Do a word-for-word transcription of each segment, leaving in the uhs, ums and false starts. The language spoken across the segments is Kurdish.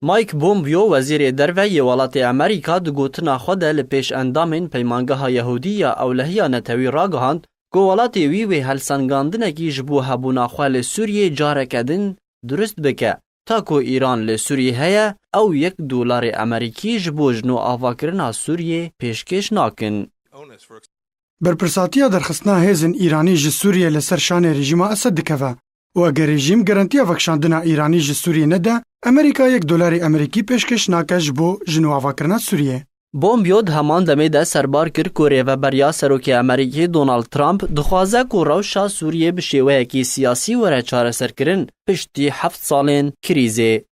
Mike Pompeo, wezîrê derve yê welatê Amerîka, di gotina xwe de li pêş endamên Peymangeha Yehûdî ya Ewlehiya Netewî ragihand ku welatê wî wê helsengandinekî ji bo hebûna xwe li Sûriyê careke din durist bike. Ta ku Îran li Sûriyê heye, ew yek dolarê Amerîkî ji bo jin û avakirina Sûriyê pêşkêş nakin. Berpirsatiya derxistina hêzên Îranî ji Sûriyê li ser şanê rejîma Esed dikeve û eger rejîm garantiya vekişandina Îranî ji Sûriyê nede, Amerîka yek dolarê Amerîkî pêşkêş nake ji bo jin û avakirina Sûriyê. Pompeo di heman demê de serbar kir ku rêveberiya Serokê Amerîkî Donald Trump dixwaze ku rewşa Sûriyê bi şêweyekî siyasî were çareserkirin piştî heft salên krîzê.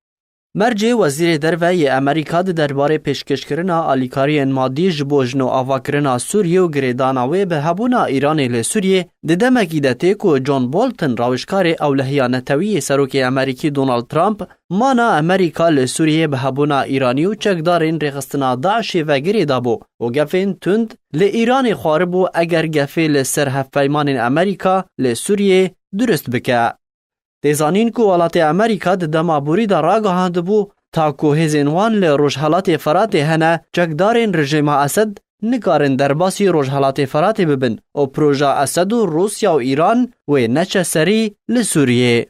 Mercê wezîrê derve yê Amerîka di derbarê pêşkêşkirina alîkariyên madî ji bo jin û avakirina Sûriyê û girêdana wê bi hebûna Îranê li Sûriyê, di demekî de tê ku John Bolton, rawişkarê ewlehiya netewî yê Serokê Amerîkî Donald Trump, mana Amerîka li Sûriyê bi hebûna Îranî û çekdarên rêxistina DAIŞê ve girêdabû û gefên tund li Îranê xwaribû eger gefê li ser hevpeymanên Amerîka li Sûriyê durist bike. Tê zanîn ku welatê Amerîka di dema borî de ragihandibû, ta ku hêzên wan li Rojhelatê Feratê hene, çekdarên rejîma Esed nikarin derbasî Rojhelatê Feratê bibin û proja Esed û Rûsya û Îran wê neçe serî li Sûriyê.